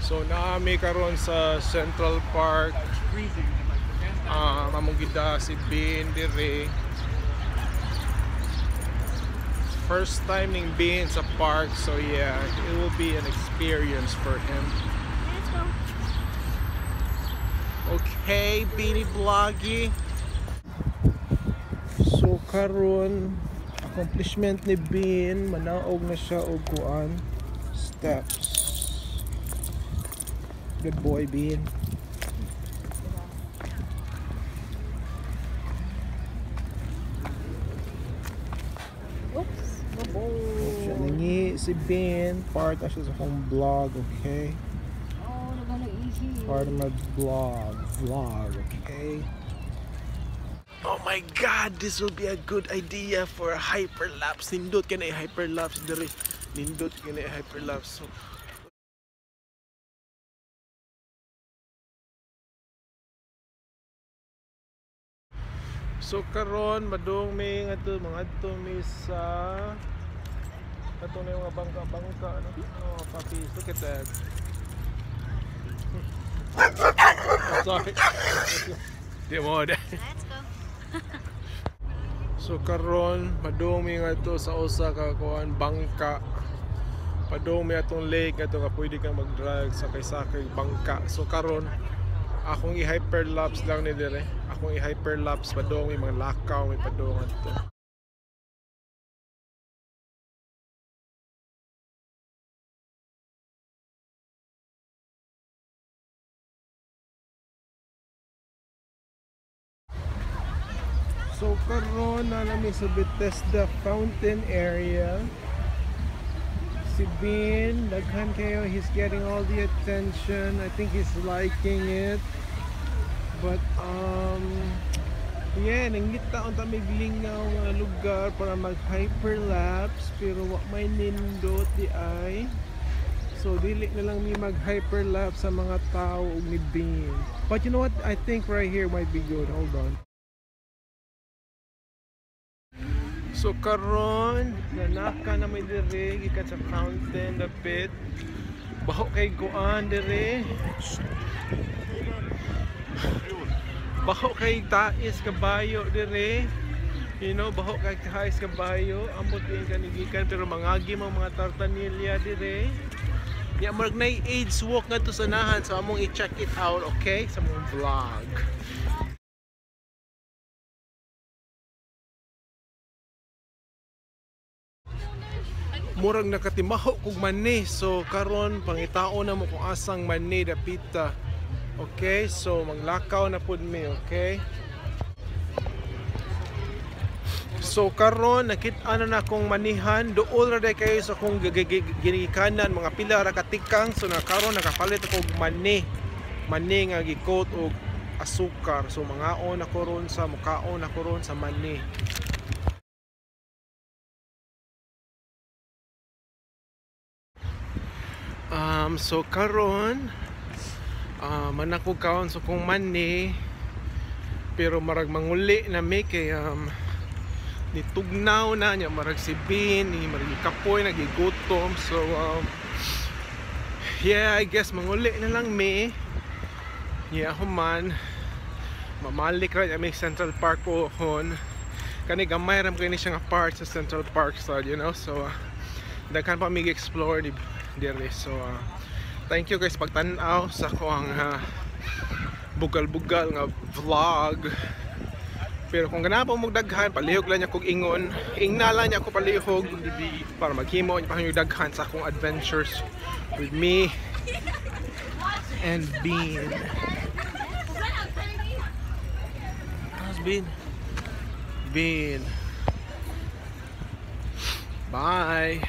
So naami karon sa Central Park. Among gida si Bean dire. First time ning Bean sa park, so yeah, it will be an experience for him. Let's go. Okay, Beanie Bloggy. So karon accomplishment ni Bean, manaog na siya og kuan steps. Good boy, Bean. Oops. Siya nangi si Bean, part na siya sa akong vlog, okay? Oh, nagana-ihi. Part of my vlog, okay? Oh my God, this will be a good idea for a hyperlapse. Nindot ka na hyperlapse diri. Nindot ka na hyperlapse. So karon madung mi ngadto mangadto mi sa kato na yung mga bangka-bangka ano. Oh, puppies, look at that. Sorry. Di mo. Let's go. So karon madung mi ngadto sa usa ka kuan bangka. Padung mi atong lake ngadto nga pwede kang mag-drag sakay-sakay bangka. So karon akong i-hyperlapse lang ni dire. Akong i-hyperlapse padung mi mga lakaw mi padung adto. So karon na nami sa Bethesda Fountain area. Si Bean, daghan kayo, he's getting all the attention. I think he's liking it. But yeah, nangita unta mig lingaw nga lugar para mag hyperlapse pero wa may nindot di ay. So dili na lang mi mag hyperlapse sa mga tao ug ni Bean. But you know what? I think right here might be good. Hold on. So karon nanaka na may dire gikan sa fountain dapit. Baho kay kuan dire. Baho kay tais kabayo dire. You know, baho kay tais kabayo. Ambot din kanigikan pero mangagi mo mga tartanilya dire. Ya murag nay AIDS walk ngadto sa nahan, so among i-check it out, okay? Sa among vlog. Murag nakatimaho kog mani, so karon pangitao na mo kung asang mani dapita. Okay, so maglakaw na pud mi, okay? So karon nakit-an na akong manihan, duol ra day kayo sa akong ginikanan, mga pila ra ka tikang. So na karon nakapalit ako og mani. Mani nga gi-coat og asukar. So mangaon ako ron sa mukaon ako ron sa mani. So karon manakog kaon so kung mani pero marag manguli na mi kay nitugnaw na niya, marag si Bean ni marag kapoy nagigutom, so yeah, I guess manguli na lang mi niya human mamalik ra mi Central Park pohon kani gamay ra kini siya nga part sa Central Park sa, you know, so daghan pa mi explore diri. So thank you guys pagtan-aw sa akong bugal-bugal nga vlog. Pero kung ganahan po mong daghan, palihog lang niya kog ingon. Ingna lang niya ako palihog para maghimo niya pa yung daghan sa akong adventures with me and Bean. How's Bean? Bean. Bye.